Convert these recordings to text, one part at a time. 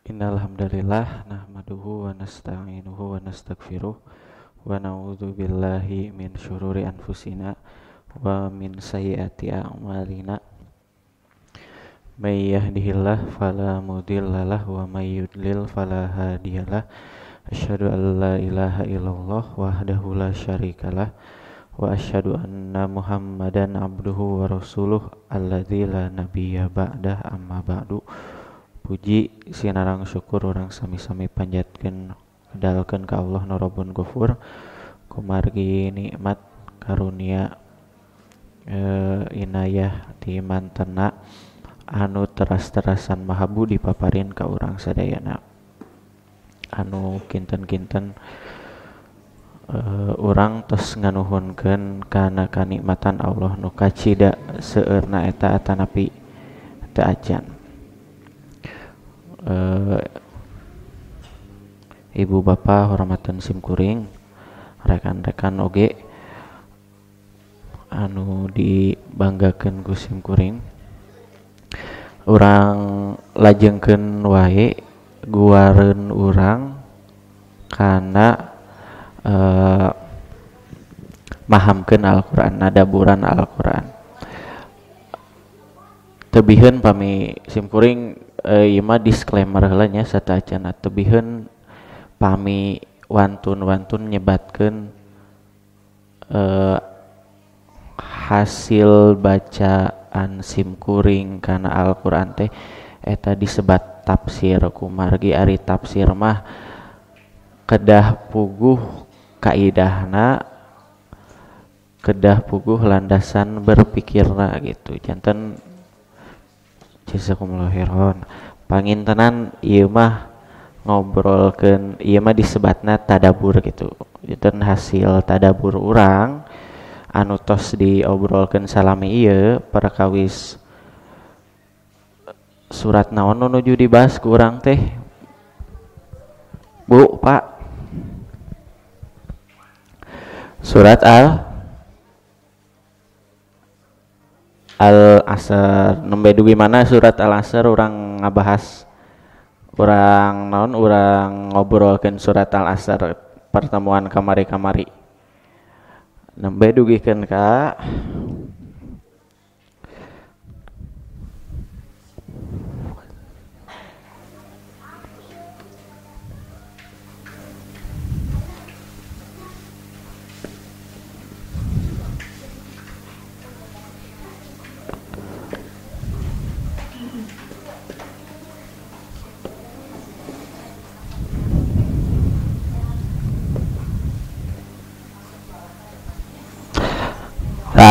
Innal hamdalillah nahmaduhu wa nasta'inuhu wa nastaghfiruh wa na'udzu billahi min syururi anfusina wa min sayyiati a'malina. May yahdihillahu fala mudhillalah wa may yudlil fala hadiyalah. Asyhadu an la ilaha illallah wahdahu la syarikalah wa asyhadu anna Muhammadan abduhu wa rasuluh alladzi la nabiyya ba'dah, amma ba'du. Puji sinarang syukur urang sami-sami panjatkeun kedalkeun ka Allah nu Rabbun Ghafur kumargi nikmat karunia inayah ti mantena anu teras-terasan maha budi paparin ka urang sadayana anu kinten-kinten urang tos nganuhunkeun kana kanikmatan Allah nu kacida seueurna eta atanapi teu acan. Ibu bapak hormatan simkuring, rekan-rekan oge anu dibanggakeun ku simkuring, urang lajengkeun wae guareun urang kana mahamkeun Al-Qur'an, nadaburan Al-Qur'an. Tebiheun pami simkuring ieu mah disclaimer heula nya sateuacanna, tebiheun pami wantun-wantun nyebatkeun hasil bacaan simkuring kana Al-Qur'an teh eta disebat tafsir. Kumargi ari tafsir mah kedah puguh kaidahna, kedah puguh landasan berpikirna gitu. Janten jazakumullahu khairan. Pangintenan ieu mah ngobrolkeun, ieu mah disebatna tadabur gitu. Janten hasil tadabur urang anu tos diobrolkeun salami ieu perkawis surat naon nu nuju dibahas ku urang teh, Bu, Pak? Surat Al-Asr. Nembe dugi mana surat Al-Asr urang ngabahas, urang naon, urang ngobrolkeun surat Al-Asr pertemuan kamari-kamari. Nembe dugikeun ka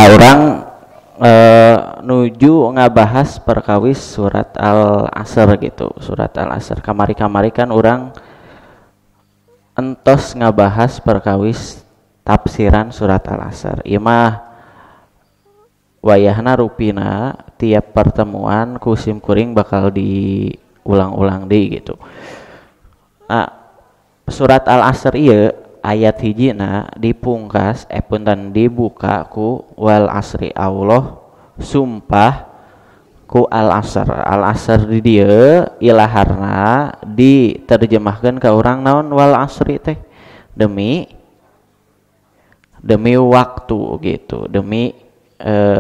orang nuju ngabahas perkawis surat Al-Asr gitu. Surat Al-Asr kamari-kamari kan orang entos ngabahas perkawis tafsiran surat Al-Asr. Ieu mah wayahna rupina tiap pertemuan ku simkuring bakal diulang-ulang deui gitu. Nah, surat Al-Asr ieu ayat hijina dipungkas punten dibuka ku wal asri, Allah sumpah ku al asr. Al asr di dieu ilaharna diterjemahkeun ka urang naon wal asri teh demi waktu gitu, demi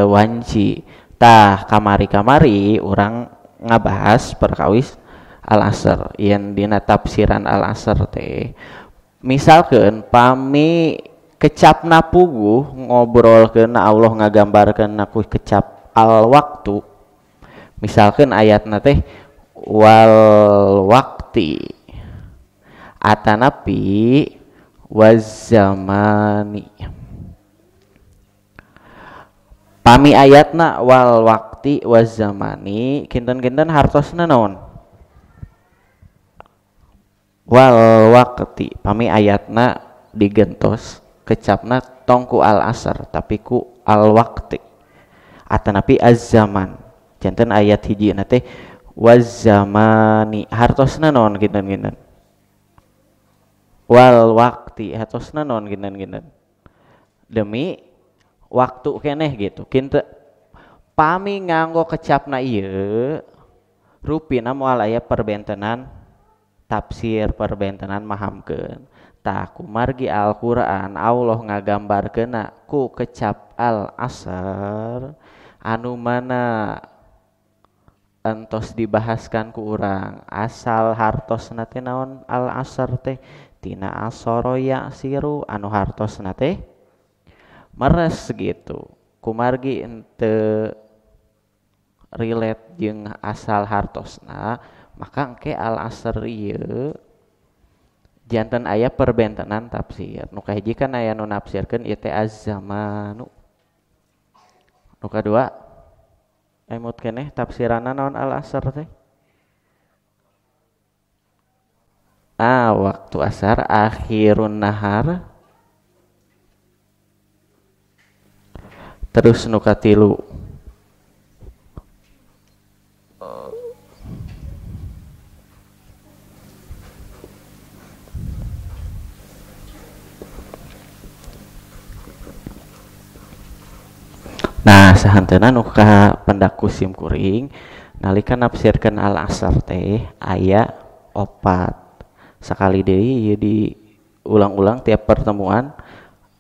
wanci. Tah kamari-kamari urang ngabahas perkawis al asr yen dina tafsiran al asr teh misalkan pami kecapna puguh ngobrolkeun Allah ngagambarkeun ku kecap al waktu, misalkan ayatna teh wal waqti atanapi wazamani. Pami ayatna wal waqti wazamani kinten-kinten hartosna naon? Wal waqti. Pami ayatna digentos kecapna tong ku al asr tapi ku al waqti atanapi az-zaman. Janten ayat hijina teh wazamani hartosna naon kinten-kinten? Wal waqti hartosna naon kinten-kinten? Demi waktu keneh gitu. Kinten pami nganggo kecapna ieu rupina moal aya perbentenan Tafsir perbentenan mahamkeun. Tah kumargi Al-Qur'an Allah ngagambarkeunna ku kecap al-asr anu mana entos dibahaskan ku urang. Asal hartosna teh naon al-asr teh? Tina asara ya'siru anu hartosna teh meres gitu. Kumargi henteu relate jeung asal hartosna, maka engke al-asr ieu janten aya perbentenan tafsir. Nu kahiji kan aya nu nafsirkeun ieu teh az-zamanu. Nu kadua emut keneh tafsiranna naon al-asr teh? Ah, waktu asar akhirun nahar. Terus nu katilu nah sahanteuna nu ka pendak ku sim kuring nalika nafsirkeun al-asr teh aya opat. Sakali deui ieu diulang-ulang tiap pertemuan.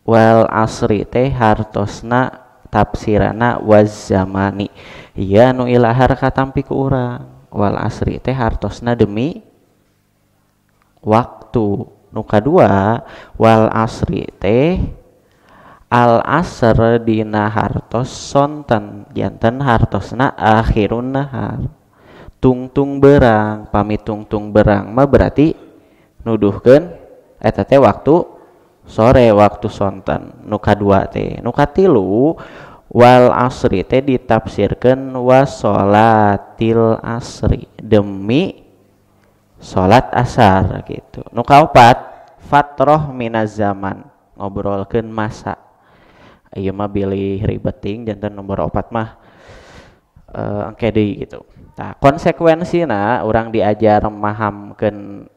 Wal asri teh hartosna tafsirana waz zamani. Ieu anu ilahar katampi ku urang. Wal asri teh hartosna demi waktu. Nu kadua wal asri teh al asr dina hartos sonten janten hartosna akhirun nahar. Tungtung berang, pami tungtung berang mah berarti nuduhkeun eta teh waktu sore, waktu sonten. Nu kadua teh. Nu katilu wal asri teh ditafsirkeun wasolatil asri, demi salat asar gitu. Nu kaopat fatroh minaz zaman, ngobrolkeun masa. Ieu mah bilih ribeting janten nomor opat mah engke deui gitu. Tah konsekuensina urang diajar mahamkeun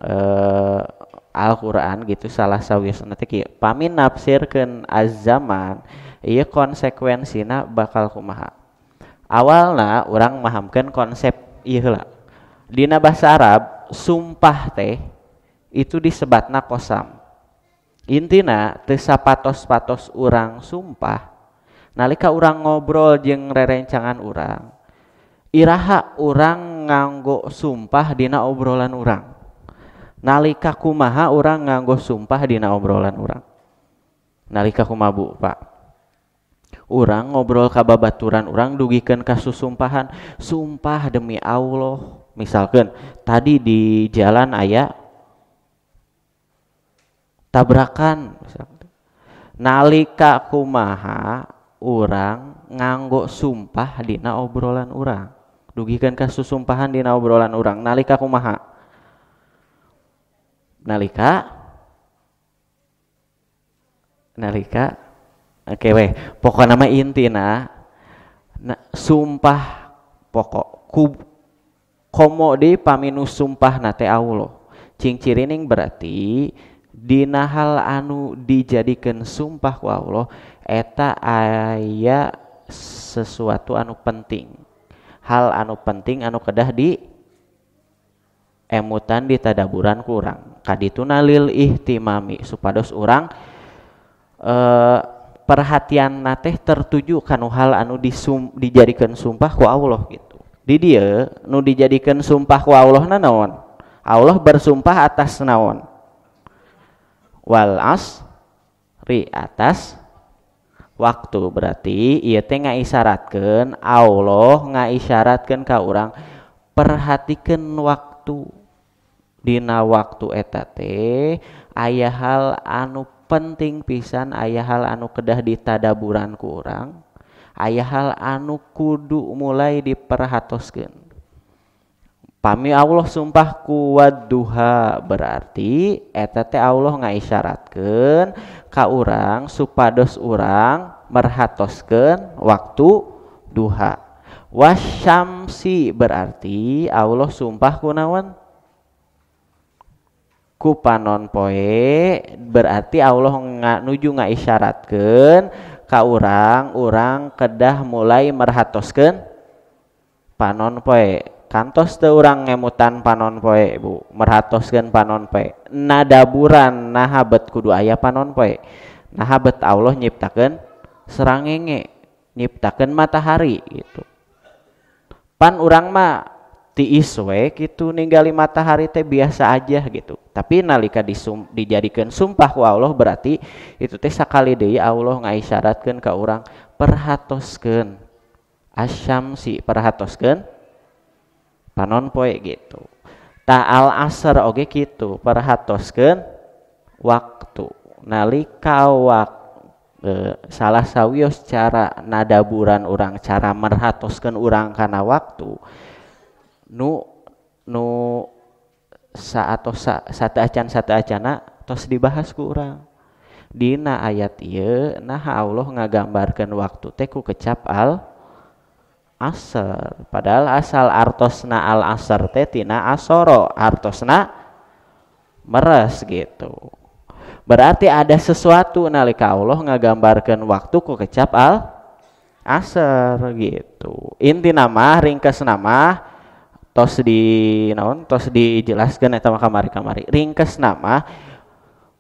Al-Qur'an gitu salah sawiosna teh kieu. Pami nafsirkeun az-zaman ieu konsekuensina bakal kumaha? Awalna urang mahamkeun konsep ieu heula. Dina bahasa Arab sumpah teh itu disebatna kosam. Intina teu sapatos-patos urang sumpah nalika urang ngobrol jeung rerencangan urang, iraha urang nganggo sumpah dina obrolan urang. Nalika kumaha urang nganggo sumpah dina obrolan urang. Nalika kumaha Bu, Pak? Urang ngobrol ka babaturan urang dugikeun ka susumpahan, sumpah demi Allah. Misalkan tadi di jalan aya tabrakan, nalika kumaha urang nganggo sumpah dina obrolan urang, dugikeun ka susumpahan dina obrolan urang. Nalika kumaha? Nalika oke weh, pokokna mah intina sumpah pokok ku komo deui paminu sumpahna teh Allah. Cing-cirining berarti dina hal anu dijadikeun sumpah ku Allah eta aya sesuatu anu penting, hal anu penting anu kedah di emutan di tadaburan ku urang. Kadituna lil ihtimami supados urang perhatian teh tertuju kanu hal anu dijadikeun sumpah ku Allah gitu. Di dieu nu dijadikeun sumpah ku Allah na naon? Allah bersumpah atas naon? Wal asri, atas waktu. Berarti ieu teh ngaisyaratkeun Allah ngaisyaratkeun ka urang perhatikeun waktu. Dina waktu eta teh aya hal anu penting pisan, aya hal anu kedah ditadaburan ku urang, aya hal anu kudu mulai diperhatoskeun. Pami Allah sumpah ku wadduha berarti eta teh Allah ngaisyaratkeun ka urang supados urang merhatoskeun waktu duha. Wasyamsi berarti Allah sumpah ku naon? Ku panon poe, berarti Allah nuju ngaisyaratkeun ka urang, urang kedah mulai merhatoskeun panon poe. Kantos teu urang ngemutan panon poe, Bu, merhatoskeun panon poe. Nadaburan naha bet kudu aya panon poe. Naha bet Allah nyiptakeun serangenge, nyiptakeun matahari gitu. Pan urang mah tiis we gitu ninggali matahari teh biasa aja gitu. Tapi nalika dijadikeun sumpah ku Allah berarti itu teh sakali deui Allah ngaisyaratkeun ka urang perhatoskeun asyamsi, perhatoskeun panon poe gitu. Ta al asr oge kitu, perhatoskeun waktu. Nalika salah sawios cara nadaburan urang, cara merhatoskeun urang kana waktu nu saatos sateuacan sateuacana tos dibahas ku urang. Dina ayat ieu naha Allah ngagambarkeun waktu teh ku kecap al asr. Padahal asal artosna al asr teh tina asoro, artosna meres gitu. Berarti ada sesuatu nalika Allah ngagambarkeun waktu ku kecap al asr gitu. Intina mah ringkesna mah tos di naon tos dijelaskeun eta mah kamari-kamari. Ringkesna mah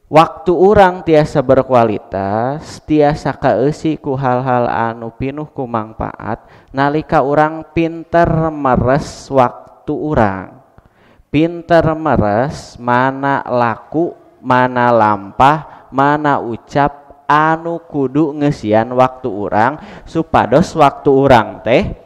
waktu urang tiasa berkualitas, tiasa kaeusi ku hal-hal anu pinuh ku mangpaat nalika urang pinter meres waktu urang. Pinter meres mana laku, mana lampah, mana ucap anu kudu ngeusian waktu urang supados waktu urang teh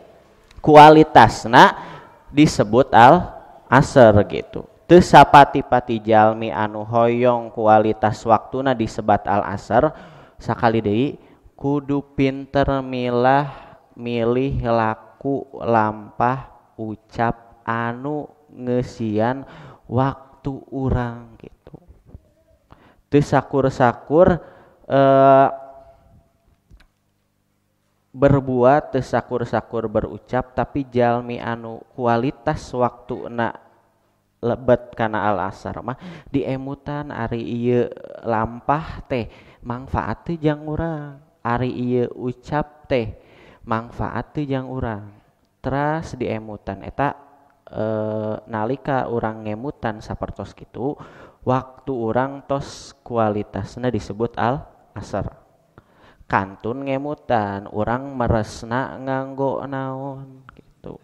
kualitasna disebut al asr gitu. Teu sapati-pati jalmi anu hoyong kualitas waktuna disebat al asr, sakali deui kudu pinter milah milih laku lampah ucap anu ngeusian waktu urang gitu. Teu sakur-sakur berbuat, teu sakur-sakur berucap, tapi jalmi anu kualitas waktuna lebet kana al asar mah diemutan ari ieu lampah teh mangfaat teh jang urang, ari ieu ucap teh mangfaat teh jang urang. Teras diemutan eta nalika urang ngemutan sapertos kitu waktu urang tos kualitasna disebut al asar. Kantun ngemutan urang meresna nganggo naon gitu.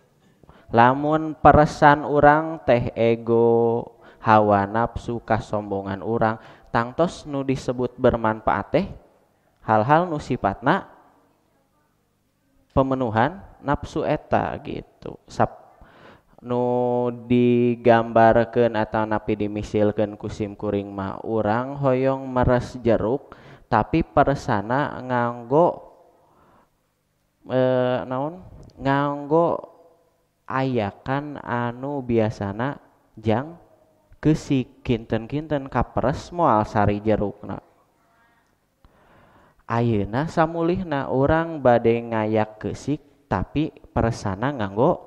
Lamun peresan urang teh ego, hawa nafsu, kasombongan urang, tangtos nu disebut bermanfaat teh hal-hal nu sifatna pemenuhan nafsu eta gitu. Nu digambarkeun atau napi dimisilkeun ku sim kuring mah urang hoyong meres jeruk tapi peresana nganggo naon nganggo ayakan anu biasana jang keusik kinten-kinten kaperes moal sari jerukna. Ayeuna samulihna urang bade ngayak keusik tapi peresana nganggo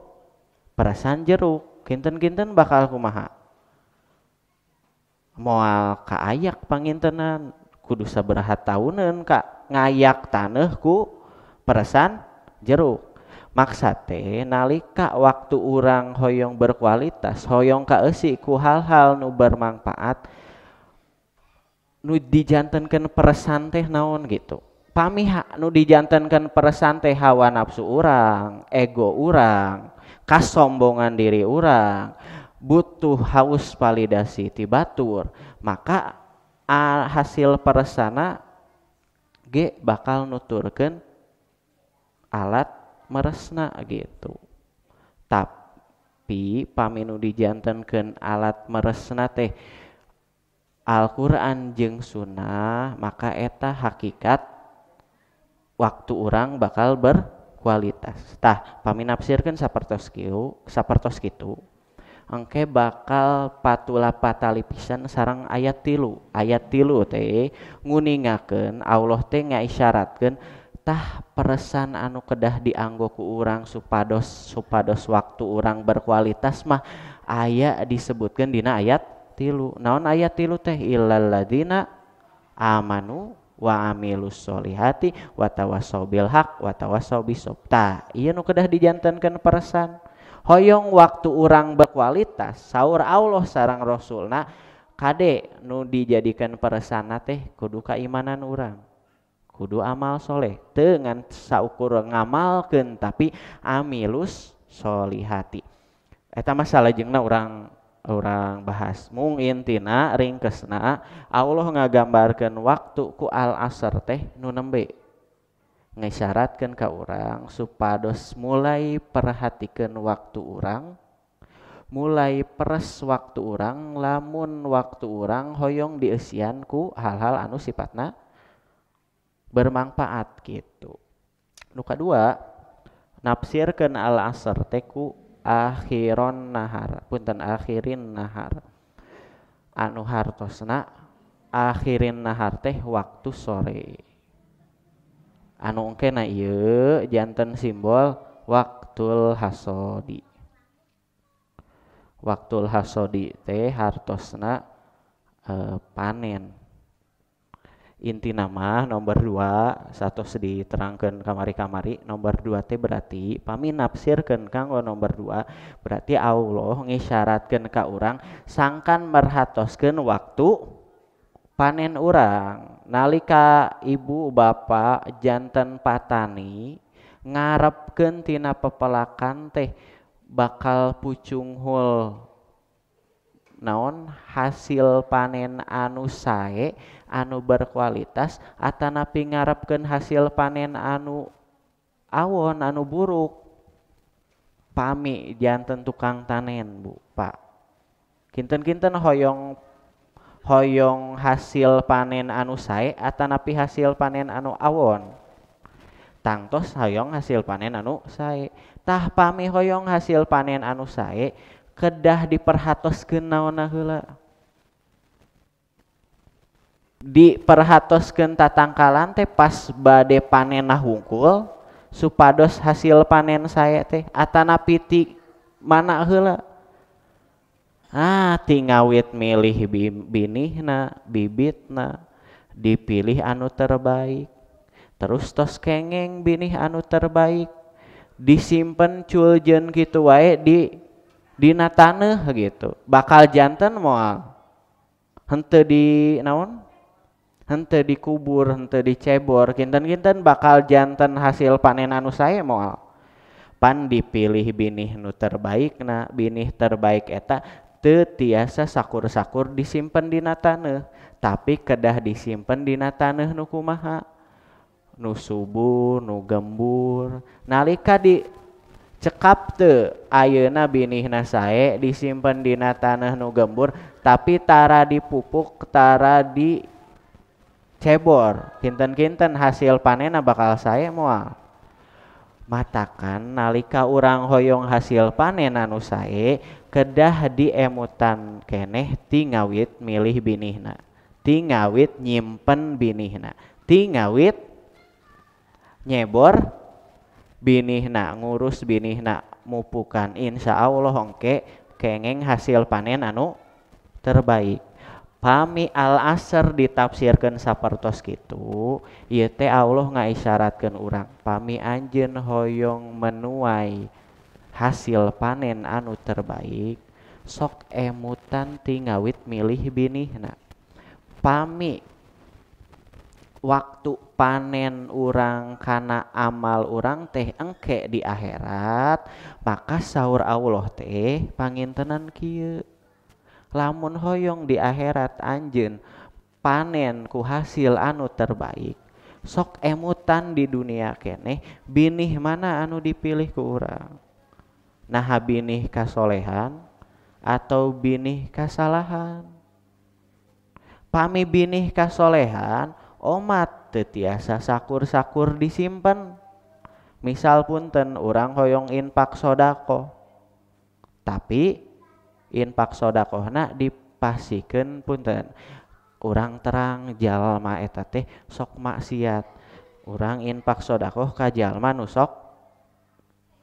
peresan jeruk, kinten-kinten bakal kumaha? Moal kaayak pangintenan, kudu sabaraha tauneun ka ngayak taneuh ku peresan jeruk. Maksad teh nalika waktu urang hoyong berkualitas, hoyong kaeusi ku hal-hal nu bermanfaat, nu dijantenkeun peresan teh naon gitu. Pami nu dijantenkeun peresan teh hawa nafsu urang, ego urang, kasombongan diri urang, butuh haus validasi ti batur, maka hasil peresana ge bakal nuturkeun alat meresna gitu. Tapi pami nu dijantenkeun alat meresna teh Al-Qur'an jeung sunnah, maka eta hakikat waktu urang bakal berkualitas. Tah, pami nafsirkeun sapertos kieu, sapertos kitu, engke bakal patula patali pisan sareng ayat 3. Ayat 3 teh nguningakeun Allah teh ngaisyaratkeun tah peresan anu kedah dianggo ku urang supados waktu urang berkualitas mah aya disebutkeun dina ayat 3. Naon ayat 3 teh? Illal ladzina amanu wa amilus solihati wa tawassaw bil haq wa tawassaw bis sabr. Tah, ieu nu kedah dijantenkeun peresan. Hoyong waktu urang berkualitas, saur Allah sareng Rasulna kade nu dijadikan peresana teh kudu keimanan urang, kudu amal soleh, teu ngan saukur ngamalkeun tapi amilus solihati. Eta mah salajengna urang bahas. Mung intina ringkesna Allah ngagambarkeun waktu ku al asr teh nu nembe ngisyaratkeun ka urang supados mulai perhatikeun waktu urang, mulai peres waktu urang, lamun waktu urang hoyong dieusian ku hal-hal anu sifatna bermanfaat gitu. Nu kadua nafsirkeun al asr teh ku akhiron nahar, punten akhirin nahar, anu hartosna akhirin nahar teh waktu sore. Anu engkena ieu janten simbol waktul hasodi. Waktul hasodi teh hartosna panen. Intina mah nomor 2 satos diterangkeun kamari-kamari, nomor 2 teh berarti pami nafsirkeun kanggo nomor 2 berarti Allah ngisyaratkeun ka urang sangkan merhatoskeun waktu panen urang. Nalika ibu bapak janten patani ngarepkeun tina pepelakan teh bakal pucunghul naon hasil panen anu sae anu berkualitas atanapi ngarepkeun hasil panen anu awon anu buruk. Pami janten tukang tanen Bu Pak, kinten-kinten hoyong hasil panen anu sae atanapi hasil panen anu awon. Tangtos hoyong hasil panen anu sae. Tah pami hoyong hasil panen anu sae kedah diperhatoskeun naonna heula. Diperhatoskeun tatangkalan teh pas bade panenna hungkul supados hasil panen sae teh atanapi ti mana heula. Ah, tingawit milih binihna, bibitna, dipilih anu terbaik. Terus tos kengeng binih anu terbaik, disimpen culjeun kitu wae di dina taneuh gitu. Bakal janten moal. Henteu di naon? Henteu dikubur, henteu dicebor, kinten-kinten bakal janten hasil panen anu sae moal. Pan dipilih binih nu terbaikna, binih terbaik eta teu tiasa sakur-sakur disimpen dina taneuh, tapi kedah disimpen dina taneuh nu kumaha? Nu subur, nu gembur. Nalika di cekap teu ayeuna binihna sae disimpen dina taneuh nu gembur, tapi tara dipupuk, tara dicebor. Kinten-kinten hasil panenna bakal sae moal. Matakan nalika urang hoyong hasil panen anu sae kedah diemutan keneh ti ngawit milih binihna, ti ngawit nyimpen binihna, ti ngawit nyebor binihna, ngurus binihna, mupukan. Insya Allah engke kengeng hasil panen anu terbaik. Pami al asr ditafsirkeun sapertos kitu, ieu teh Allah ngaisyaratkeun urang pami anjeun hoyong menuai hasil panen anu terbaik, sok emutan ti ngawit milih binihna. Pami waktu panen urang kana amal urang teh engke di akhirat, maka saur Allah teh pangintenan kieu. Lamun hoyong di akhirat anjeun panen ku hasil anu terbaik, sok emutan di dunia keneh binih mana anu dipilih ku urang. Naha binih kasolehan atau binih kasalahan. Pami binih kasolehan omat teu tiasa sakur-sakur disimpen. Misal punten urang hoyong infak sodako, tapi infak sodakohna dipasikeun punten urang terang jalma eta teh sok maksiat, urang infak sodakoh ka jalma nu sok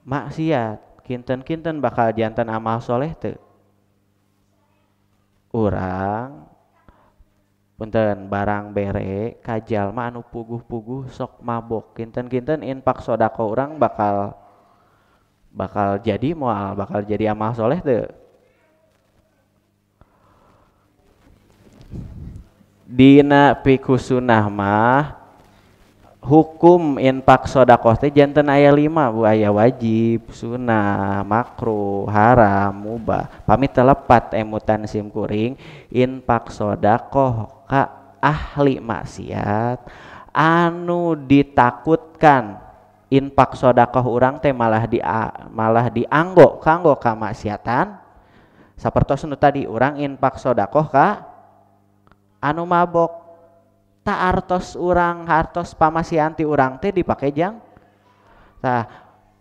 maksiat, kinten-kinten bakal janten amal soleh teu. Urang punten barang bere ka jalma anu puguh-puguh sok mabok, kinten-kinten infak sodakoh urang bakal Bakal jadi moal bakal jadi amal soleh teu? Dina fiqh sunnah mah hukum infak sodakoh teh janten aya 5 Bu, aya wajib, sunah, makruh, haram, mubah. Pami telepat emutan sim kuring infak sodakoh ka ahli maksiat anu ditakutkan infak sodakoh urang teh malah dianggo kanggo kamaksiatan. Sapertos nu tadi urang infak sodakoh ka anu mabok, ta artos urang hartos pamasihan ti urang teh dipake jang. Tah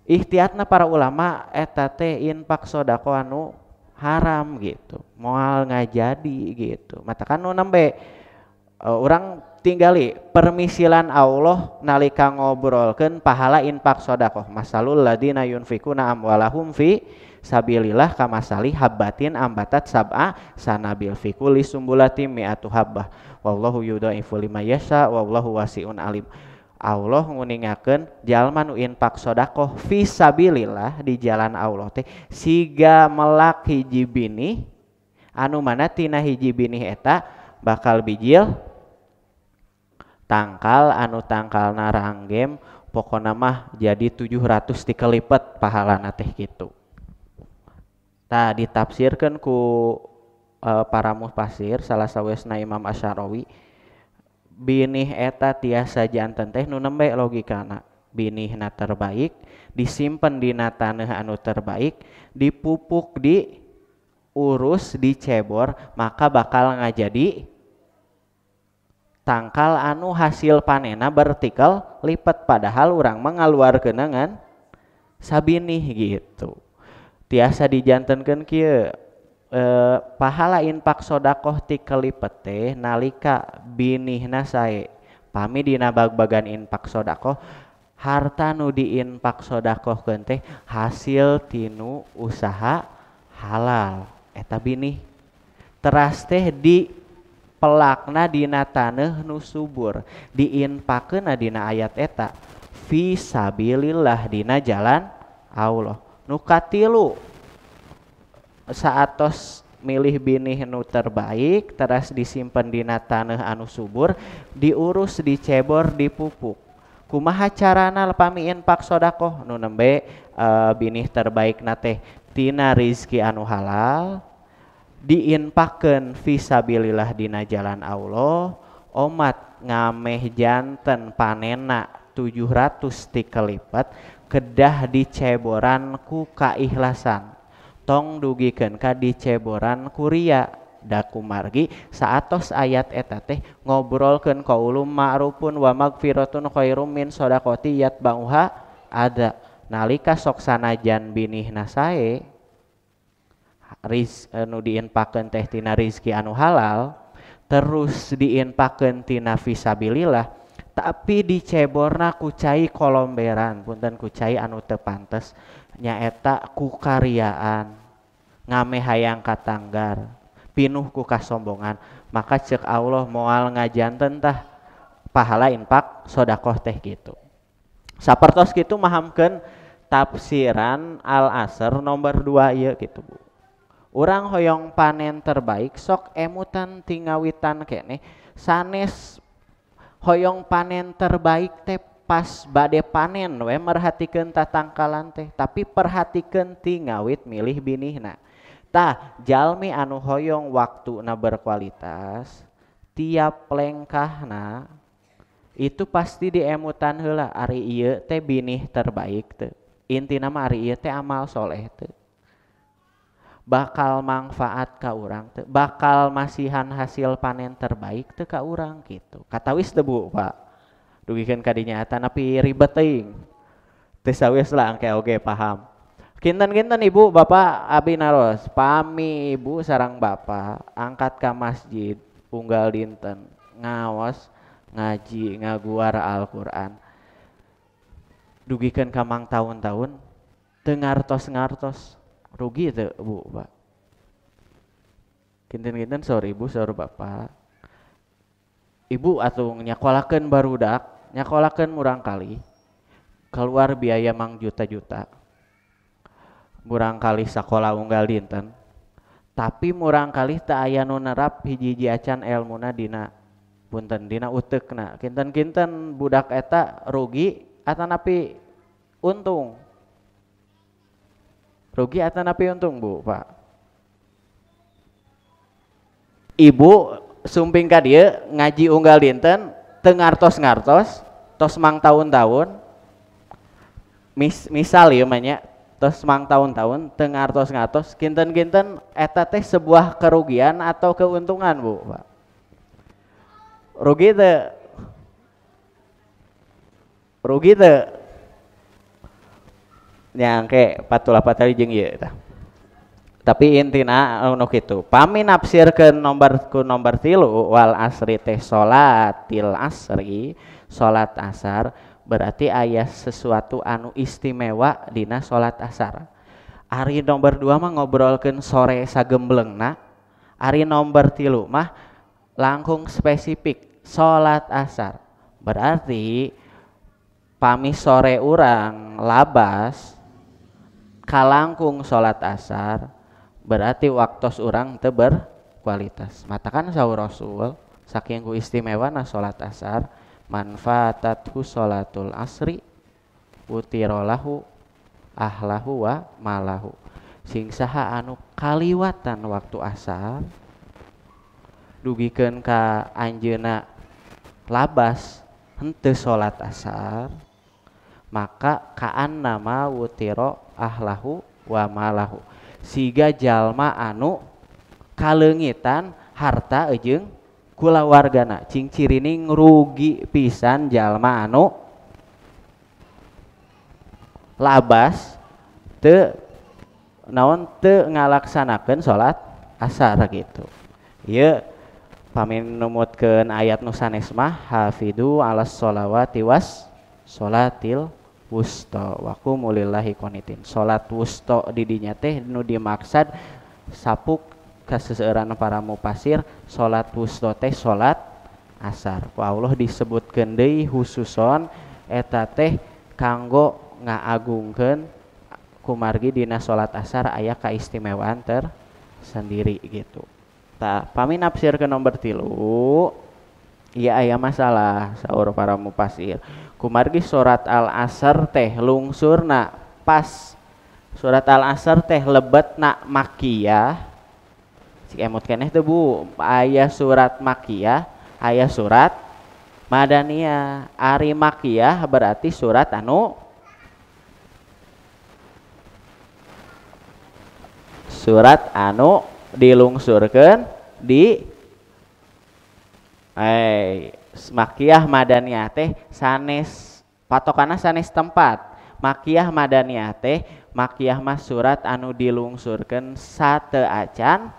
ikhtiatna para ulama eta teh infak sodakoh anu haram gitu, moal ngajadi gitu. Matakan nu nembe urang tinggali permisilan Allah nalika ngobrolkeun pahala infak sodakoh. Masalul ladina yunfikuna amwalahum fi sabilillah kamasali habbatin ambatat sab'a sanabil fi kulli sumbulatin mi'atu habbah wallahu yudha'ifu liman yasha wallahu wasi'un alim. Allah nguningakeun jalma nu infak sodakoh fi sabilillah di jalan Allah teh siga melak hiji binih anu mana tina hiji binih eta bakal bijil tangkal anu tangkalna ranggem pokona mah jadi 700 dikelipet pahalana teh kitu. Tah ditafsirkeun ku para mufasir salah sawiosna Imam Asy'arawi binih eta tiasa janten teh nu nembe logikana binihna terbaik disimpen dina taneuh anu terbaik dipupuk diurus dicebor maka bakal ngajadi tangkal anu hasil panena vertikal lipet padahal urang mengaluarkeun ngan sabinih gitu. Tiasa dijantenkeun kieu pahala infak sodakoh ti kelipet teh nalika binihna sae. Pami dina bag-bagan infak sodakoh harta nu diinfak sodakohkeun teh hasil tinu usaha halal eta binih. Teras teh di pelakna dina taneuh nu subur diinfakeunna dina ayat eta fi sabilillah dina jalan Allah. Nu katilu saatos milih binih nu terbaik teras disimpen dina taneuh anu subur diurus dicebor dipupuk. Kumaha carana pami infak sodakoh nu nembe binih terbaik na teh tina rizki anu halal diinfakeun fisabilillah dina jalan Allah omat ngameh janten panena 700 tikelipet kedah diceboran ku kaikhlasan tong dugikeun ka diceboran ku ria. Da kumargi saatos ayat eta teh ngobrolkeun qaulum ma'rufun wa magfiratun khairum min shadaqati yatba'uha ada. Nalika sok sanajan binihna sae nu diinfakeun teh tina rizki anu halal terus diinfakeun tina fisabilillah tapi diceborna ku cai kolomberan punten ku cai anu teu pantes nyaeta ku karyaan ngameh hayang katanggar pinuh ku kasombongan maka ceuk Allah moal ngajanten tah pahala infak sodakoh teh gitu. Sapertos kitu mahamkeun tafsiran Al-Asr nomor 2 ieu gitu Bu. Urang hoyong panen terbaik sok emutan tingawitan keneh sanes hoyong panen terbaik teh pas bade panen we merhatikeun tatangkalan teh tapi perhatikeun tingawit milih binihna. Tah jalmi anu hoyong waktuna berkualitas tiap lengkahna itu pasti diemutan heula ari ieu teh binih terbaik teh intina mah ari ieu teh amal soleh teh bakal manfaat ka urang teh bakal masihan hasil panen terbaik teh ka urang gitu. Katawis teh Bu Pak dugikeun ka dinya tapi ribet teuing teu sawios lah engke oge paham. Kinten-kinten ibu bapak abi naros pami ibu sareng bapak angkat ka masjid unggal dinten ngaos ngaji ngaguar Al-Qur'an dugikeun ka mang taun-taun teu ngartos-ngartos rugi teu Bu Pak. Kinten-kinten saur ibu saur bapak ibu atuh nyakolakeun barudak nyakolakeun murang kali keluar biaya mang juta-juta. Murang kali sakola unggal dinten tapi murang kali teu aya nu nerap hiji-hiji acan elmuna dina punten dina uteukna. Kinten-kinten budak eta rugi atanapi untung? Rugi atanapi untung, Bu, Pak? Ibu sumping ka dieu ngaji unggal dinten teu ngartos-ngartos tos mang taun-taun, misal ieu mah nya tos mang taun-taun teu ngartos-ngartos, kinten-kinten eta teh sebuah kerugian atau keuntungan, Bu, Pak? Rugi teu? Rugi teu? Nyangke patulah patali jeung ieu tah. Tapi intina anu kitu, pami nafsirkeun nomor ku nomor 3 wal asri teh salatil asri, salat asar berarti aya sesuatu anu istimewa dina salat asar. Ari nomor 2 mah ngobrolkeun sore sagemblengna, ari nomor 3 mah langkung spesifik salat asar. Berarti pami sore urang labas kalangkung salat asar berarti waktos urang teu berkualitas. Matakan saur Rasul saking ku istimewana salat asar, manfaatathu salatul asri utirolahu ahlahu wa malahu. Sing saha anu kaliwatan waktu asar dugikeun ka anjeunna labas henteu salat asar, maka kaan nama wutiro ahlahu wa malahu. Siga jalma anu kaleungitan harta jeung kulawargana, cing cirining rugi pisan jalma anu labas teu naon teu ngalaksanakeun salat asar gitu. Ieu pami numutkeun ayat nu sanes mah hafidu alas sholawati was sholatil wusta wa qumu lillahi qanitin. Salat wusta di dinya teh nu dimaksad sapuk kaseseueuran para mupasir, salat wusta teh salat asar. Ku Allah disebutkeun deui khususon eta teh kanggo ngaagungkeun kumargi dina salat asar aya kaistimewaan tersendiri gitu. Tah pami nafsirkeun nomor 3 ieu aya masalah saur para mupasir. Kumargi surat Al-Asr teh lungsurna pas surat Al-Asr teh lebetna makiyah. Cik emut keneh teu Bu, aya surat makiyah, aya surat madaniyah. Ari makiyah berarti surat anu dilungsurkeun di makiyah madaniyah teh sanes patokana sanes tempat. Makiyah madaniyah teh makiyah mah surat anu dilungsurkeun sateu acan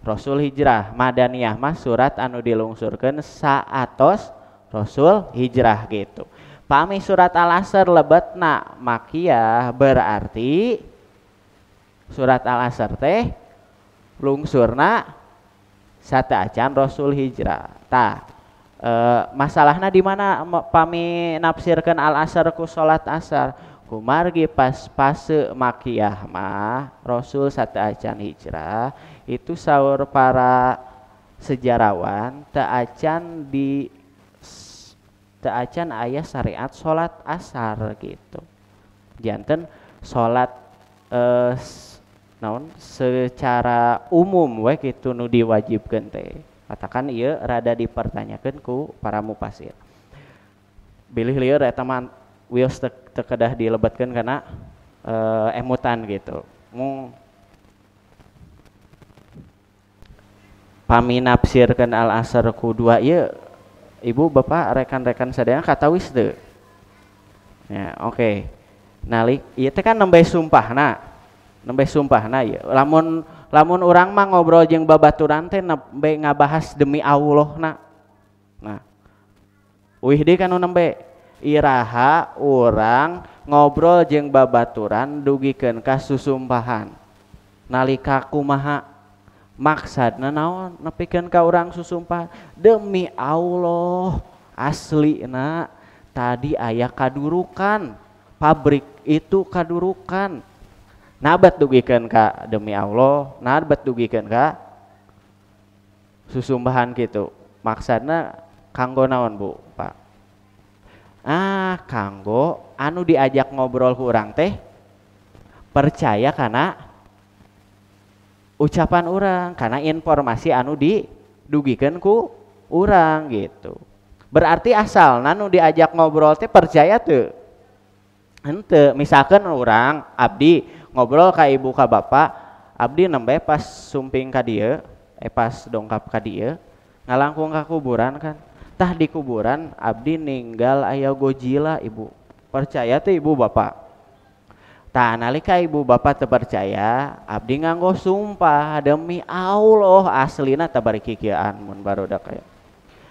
Rasul hijrah. Madaniyah mah surat anu dilungsurkeun saatos Rasul hijrah gitu. Pami surat Al-Asr lebetna makiyah berarti surat Al-Asr teh lungsurna sateu acan Rasul hijrah. Tah masalahna di mana pami nafsirkeun Al-Asr ku salat asar? Kumargi pas fase makiyah mah Rasul sateu acan hijrah itu saur para sejarawan teu acan aya syariat salat asar gitu. Janten salat naon secara umum we kitu nu diwajibkeun teh. Katakan ieu rada dipertanyakeun ku para mupasir. Bilih lieur eta mah wios teu kedah dilebetkeun kana emutan gitu. Mung pami nafsirkeun Al-Asr ku 2 ieu ibu bapak rekan-rekan sadayana katawis teu? Ya, oke. Okay. Nalik ieu teh kan nembe sumpahna. Nembe sumpahna ieu. Lamun urang mah ngobrol jeung babaturan teh nembe ngabahas demi Allahna. Nah, uih deui kan nu nembe iraha urang ngobrol jeung babaturan dugikeun ka susumpahan. Nalika kumaha maksadna naon nepikeun ka urang susumpah demi Allah aslina tadi aya kadurukan, pabrik itu kadurukan. Nah bet dugikeun ka demi Allah, nah bet dugikeun ka susumbahan gitu. Maksudna kanggo naon, Bu, Pak? Ah, kanggo anu diajak ngobrol ku urang teh percaya karena ucapan urang, karena informasi anu didugikeun ku urang gitu. Berarti asal nu diajak ngobrol teh percaya tuh henteu. Misalkan urang, abdi ngobrol ka ibu ka bapak, abdi nembe pas sumping ka dieu, pas dongkap ka dieu ngalangkung ka kuburan kan. Tah, di kuburan abdi ninggal aya Godzilla, ibu percaya tuh, ibu bapak? Tah, nalika ibu bapak teu percaya abdi nganggo sumpah demi Allah, aslina teh bari kikieuan mun barudak aya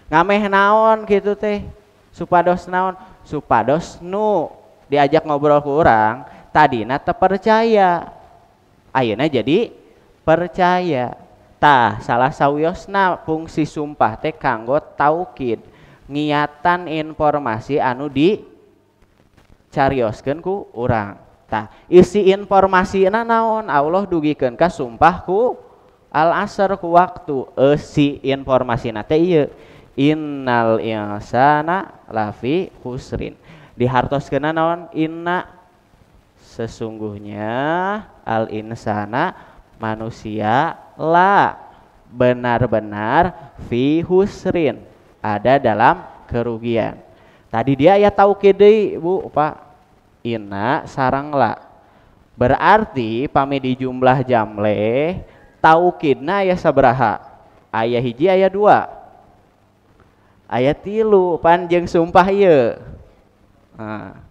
ngameh naon gitu teh. Supados naon? Supados nu diajak ngobrol ku urang tadina teu percaya, ayeuna jadi percaya. Tah, salah sawiosna fungsi sumpah teh kanggo taukid, ngiatan informasi anu di carioskeun ku urang. Tah, isi informasina naon? Allah dugikeun ka sumpah ku al asr, ku waktu. Eusi informasina teh ieu, innal insana lafi khusrin. Dihartoskeunna naon? Inna, sesungguhnya, al insana, manusia, la, benar-benar, fi husrin, ada dalam kerugian. Tadi dia ya taukid deui, Bu, Pak, inna sareng la. Berarti pami di jumlah jamleh taukidna aya sabaraha? Aya hiji, aya dua, aya tilu, pan jeung sumpah ieu. Nah,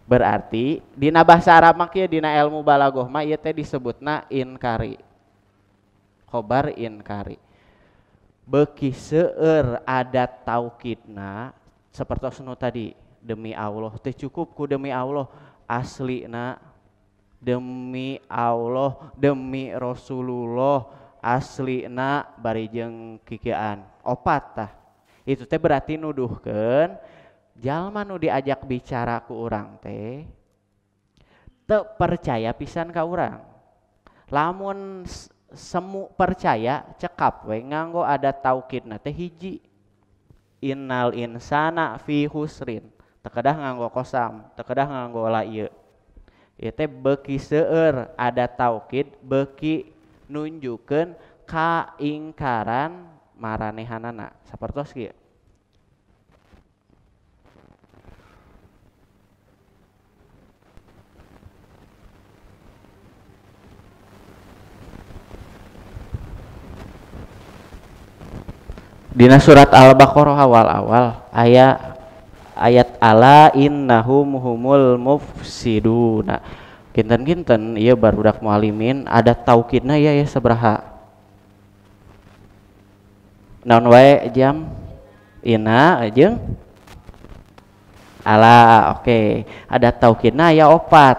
berarti dina bahasa Arab mah kieu, dina ilmu balaghah mah ieu teh disebutna inkari, khobar inkari. Beuki seueur adat taukidna sapertos nu tadi demi Allah, teh cukup ku demi Allah, aslina demi Allah, demi Rasulullah, aslina bari jeung kikieuan opat. Tah, itu teh berarti nuduhkeun jalma nu diajak bicara ku urang teh teu percaya pisan ka urang. Lamun semu percaya, cekap we nganggo adat taukidna teh hiji, innal insana fi husrin. Teu kedah nganggo kosam, teu kedah nganggo la. Ieu ieu teh beuki seueur adat taukid beuki nunjukkeun kaingkaran maranehanana, sapertos kieu. Dina surat Al-Baqarah awal-awal aya ayat ala innahum humul mufsiduna. Kinten-kinten ieu barudak mualimin ada taukidna ya, ya sabaraha? Naon wae jam? Inna jeung ala. Oke, okay. Ada taukidna aya opat.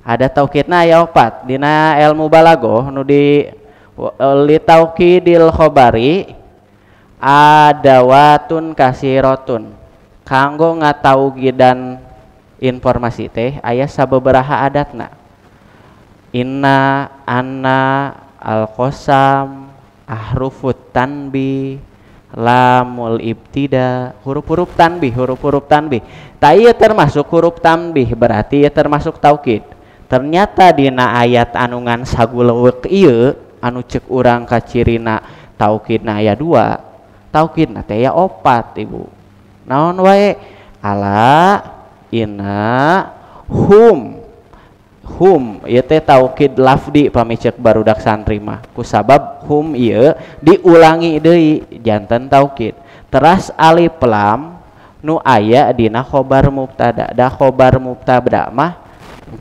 Ada taukidna aya opat. Dina ilmu balaghah nu di li taukidil khobari adawatun kasirotun, kanggo ngataukidan informasi teh aya sababaraha adatna: inna, anna, al-qasam, ahrufut tanbih, lamul ibtida, huruf-huruf tanbih. Huruf-huruf tanbih tah ieu termasuk huruf tanbih, berarti ieu termasuk taukid. Ternyata dina ayat anu ngan saguleuweuk ieu, anu cek urang kacirina taukidna aya dua, taukidna teh aya opat, ibu. Naon wae? Ala, inna, hum. Hum ieu teh taukid lafdi pami cek barudak santri mah, kusabab hum ieu diulangi deui janten taukid. Teras alif lam nu aya dina khobar mubtada. Da khobar mubtada mah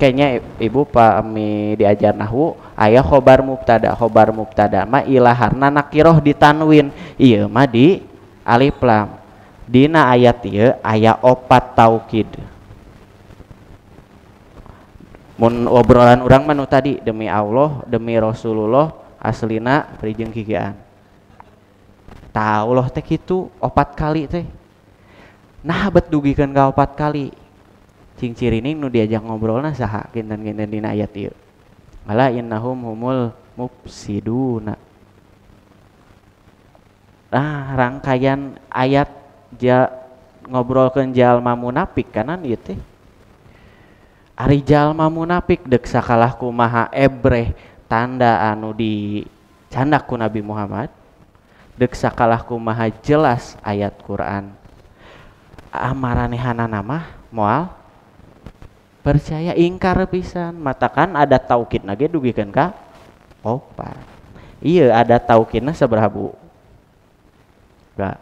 kayaknya ibu pami diajar nahwu aya khobar mubtada. Khobar mubtada mah ilaharna nakiroh ditanwin, ieu mah di alif lam. Dina ayat ieu aya opat taukid. Mun obrolan urang mah nu tadi demi Allah, demi Rasulullah, aslina bari jeung kikieuan. Tah, Allah teh kitu opat kali teh. Nah, bet dugikeun ka opat kali? Cing cirining nu diajak ngobrolna saha kinten-kinten dina ayat ieu? Ala innahum humul mufsiduna. Nah, rangkaian ayat ngobrolkeun jalma munafik kanan ieu teh. Ari jalma munafik deuk sakalah kumaha ebreh tanda anu dicandak ku Nabi Muhammad, deuk sakalah kumaha jelas ayat Quran. Amaranehanana mah moal percaya, ingkar pisan. Matakan ada taukidna ge dugikeun ka opat. Ieu ada taukidna sabaraha Bu? Ba,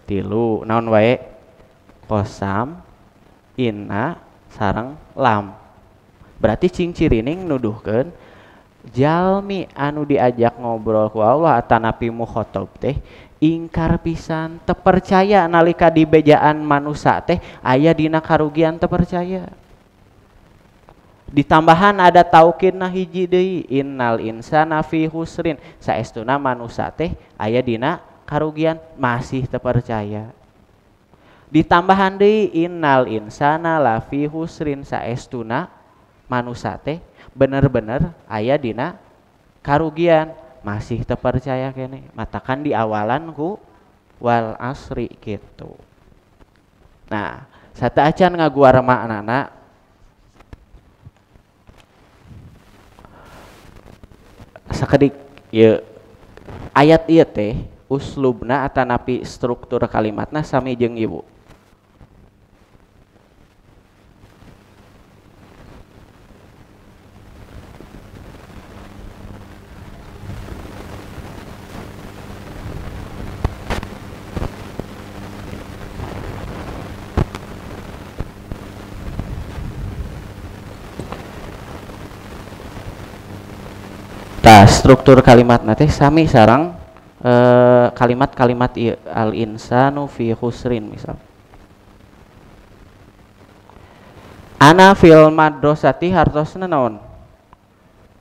tilu naon wae? Kosam, inna, sareng lam. Berarti cing cirining nuduhkeun jalmi anu diajak ngobrol ku Allah atanapi mukhotob teh ingkar pisan, tepercaya nalika dibejaan manusa teh aya dina karugian tepercaya. Ditambahan ada taukidna hiji deui, innal insana fi husrin, saestuna manusa teh aya dina karugian masih terpercaya. Ditambahan deui innal insana lafi husrin, saestuna manusa teh bener-bener aya dina karugian masih terpercaya kene. Matakan di awalan ku wal asri gitu. Nah, sateuacan ngaguar maknana sakedik ieu ayat ieu teh uslubna atanapi struktur kalimatna sami jeung ieu. Tah, struktur kalimatna teh sami sareng kalimat-kalimat al insanu fi khusrin misal. Ana fil madrasati hartosna naon?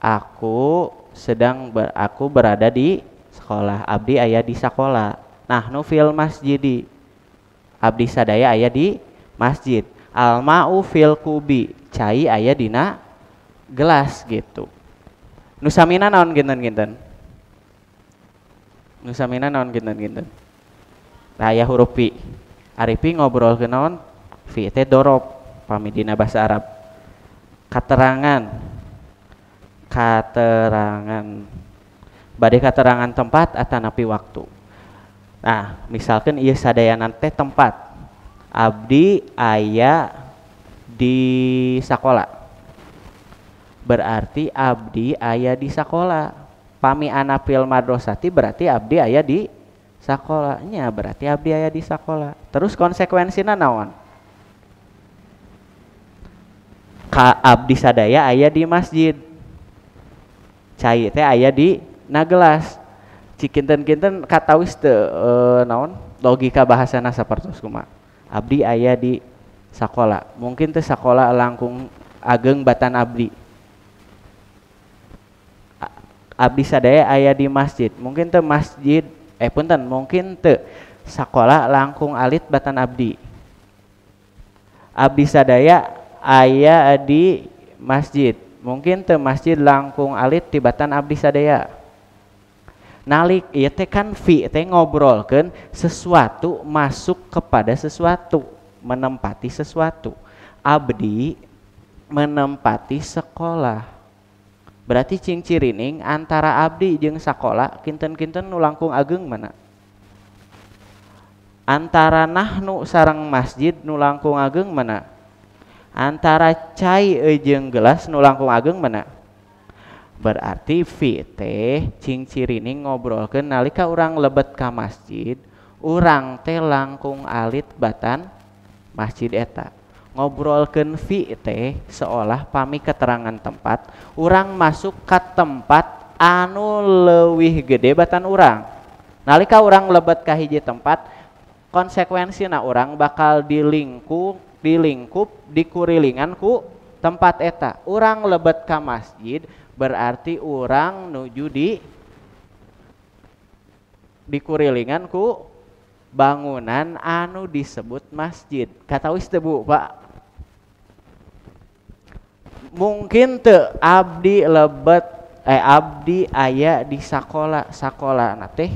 Aku sedang aku berada di sekolah, abdi aya di sakola. Nahnu fil masjidi, abdi sadaya aya di masjid. Al ma'u fil kubi, cai aya dina gelas gitu. Nusamina naon kinten-kinten? Nusamina naon kinten-kinten? Aya huruf fi. Ari fi ngobrol ke naon? Fi teh dorob pami dina bahasa Arab. Katerangan. Katerangan. Bade katerangan tempat atanapi waktu. Nah, misalkan ieu sadayana teh tempat. Abdi aya di sakola. Berarti abdi aya di sakola. Pami ana fil madrasati berarti abdi aya di sakolanya, berarti abdi aya di sakola. Terus konsekuensina naon? Ka abdi sadaya aya di masjid. Cai teh aya di nagelas. Cikinten-kinten katawis teu naon logika bahasana sapertos kumaha. Abdi aya di sakola. Mungkin teh sakola langkung ageng batan abdi. Abdi sadaya aya di masjid, mungkin teu masjid punten mungkin teu sakola langkung alit batan abdi. Abdi sadaya aya di masjid, mungkin teu masjid langkung alit tibatan abdi sadaya. Nalik ieu teh kan fi teh ngobrolkeun sesuatu masuk kepada sesuatu, menempati sesuatu. Abdi menempati sekolah. Berarti cing cirining antara abdi jeung sakola kinten-kinten nu langkung ageng mana? Antara nahnu sareng masjid nu langkung ageng mana? Antara cai jeung gelas nu langkung ageng mana? Berarti fi teh cing cirining ngobrolkeun nalika urang lebet ka masjid, urang teh langkung alit batan masjid eta. Ngobrolkeun fi teh seolah pami keterangan tempat, urang masuk ka tempat anu leuwih gede batan urang. Nalika urang lebet ka hiji tempat, konsekuensina urang bakal dilingkup dikurilingan ku tempat eta. Urang lebet ka masjid berarti urang nuju dikurilingan ku bangunan anu disebut masjid. Katawis teu Bu, Pak? Mungkin teu abdi lebet abdi aya di sakola, sakolana teh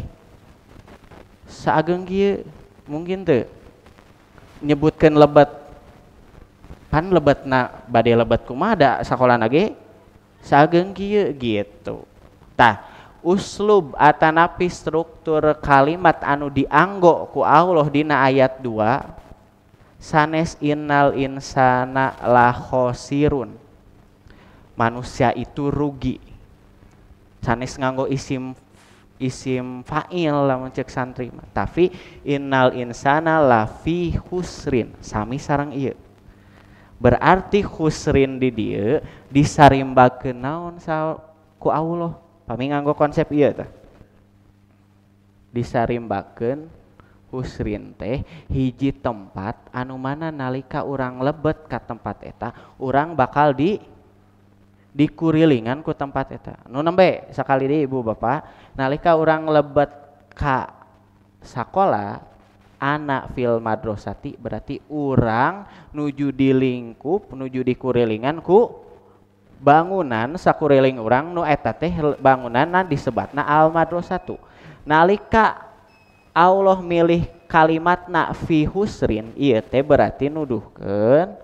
saageng kieu, mungkin teu nyebutkeun lebet. Pan lebetna bade lebet kumaha da sakolana ge saageng kieu gitu. Tah, uslub atanapi struktur kalimat anu dianggo ku Allah dina ayat 2 sanes innal insana la khosirun, manusia itu rugi. Sanes nganggo isim fa'il lamun cek santri mah, tapi innal insana la fi khusrin sami sareng ieu. Berarti khusrin di dieu disarimbakeun naon ku Allah. Pami nganggo konsep ieu teh. Disarimbakeun husrin teh hiji tempat anu mana nalika urang lebet ka tempat eta, urang bakal dikurilingan ku tempat eta. Nu nembe sakali deui ibu bapak, nalika urang lebet ka sakola anak fil madrasati berarti urang nuju di lingkup, nuju dikurilingan ku bangunan sakuriling urang nu eta teh bangunanna disebatna al madrasatu. Nalika Allah milih kalimatna fi husrin ieu teh berarti nuduhkeun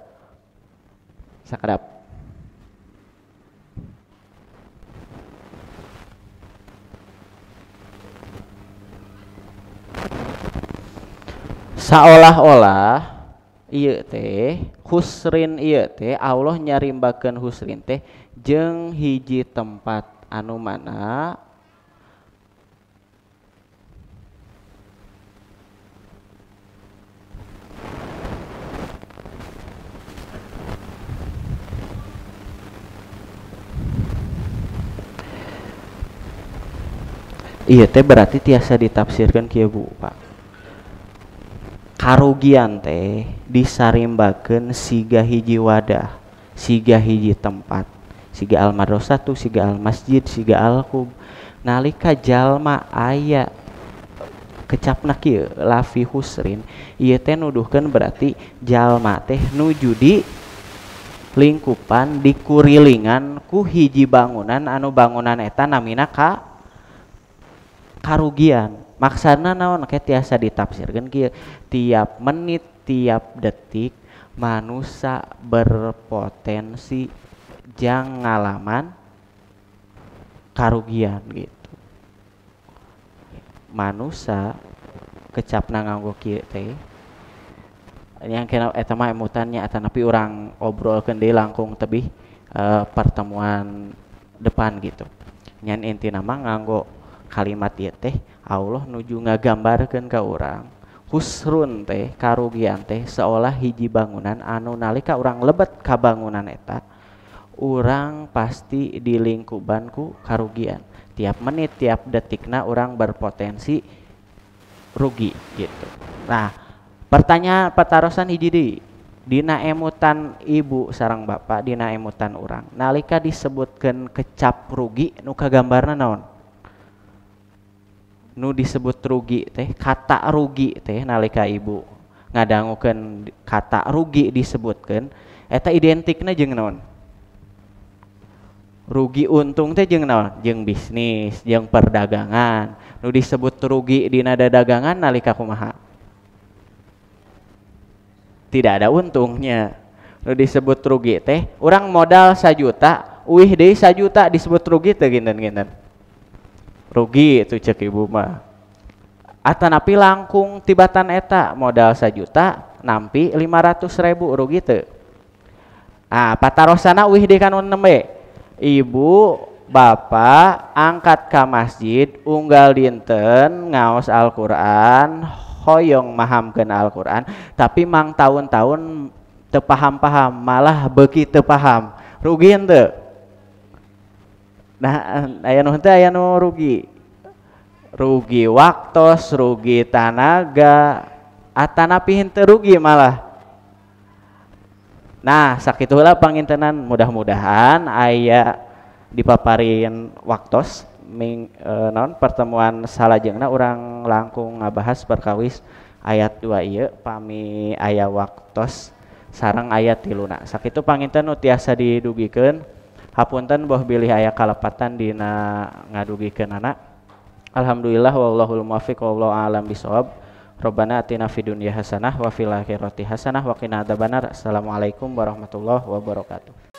sakedap. Saolah-olah ieu teh husrin ieu teh Allah nyarimbakeun husrin teh jeung hiji tempat anu mana ieu teh berarti tiasa ditafsirkeun kieu Bu Pak. Karugian teh disarimbakeun siga hiji wadah, siga hiji tempat, siga al madrasah tuh, siga al masjid, siga al kub. Nalika jalma aya kecapna kieu lafi husrin, ieu teh nuduhkeun berarti jalma teh nuju di lingkupan dikurilingan ku hiji bangunan anu bangunan eta namina ka karugian. Maksana naon ke tiasa ditafsirkeun kieu, tiap menit tiap detik manusia berpotensi jang ngalaman karugian gitu. Manusia kecapna nganggo kieu teh yang kena eta mah emutannya atanapi urang obrolkeun deui langkung tebih pertemuan depan gitu. Nyan intina mah nganggo kalimat ieu teh Allah nuju ngagambarkeun ka urang husrun teh karugian teh seolah hiji bangunan anu nalika urang lebet ka bangunan eta urang pasti di lingkupan ku karugian. Tiap menit tiap detikna urang berpotensi rugi gitu. Nah, pertanyaan patarosan hiji deui dina emutan ibu sareng bapak, dina emutan urang nalika disebutkeun kecap rugi nu kagambarna naon? Nu disebut rugi teh, kata rugi teh nalika ibu ngadangukeun kata rugi disebutkeun eta identikna jeung naon? Rugi untung teh jeung naon? Jeung bisnis, jeung perdagangan. Nu disebut rugi dina dagangan nalika kumaha? Tidak ada untungnya. Nu disebut rugi teh urang modal 1 juta, uih deui 1 juta disebut rugi teh ginten-ginten. Rugi itu cek ibu mah. Atanapi langkung tibatan eta modal 1 juta nampi 500.000 rugi teu. Ah, patarosana uih deui kanu nembe. Ibu bapak angkat ka masjid unggal dinten ngaos Al-Qur'an, hoyong mahamkeun Al-Qur'an, tapi mang tahun-tahun teu paham-paham, malah beuki teu paham. Rugi henteu? Nah, aya nu henteu aya nu rugi. Rugi waktos, rugi tanaga, atanapi henteu rugi malah. Nah, sakitu heula pangintenan, mudah-mudahan aya dipaparin waktos ming naon pertemuan salajengna urang langkung ngabahas perkawis ayat 2 ieu pami aya waktos. Sareng ayat 3na. Sakitu panginten nu tiasa didugikeun. Hapunten boh bilih aya kalepatan dina ngadugikeunana. Alhamdulillah wallahul muwaffiq wallahu a'lam bishawab. Rabbana atina fid dunya hasanah wa fil akhirati hasanah wa qina adzabannar. Assalamualaikum warahmatullahi wabarakatuh.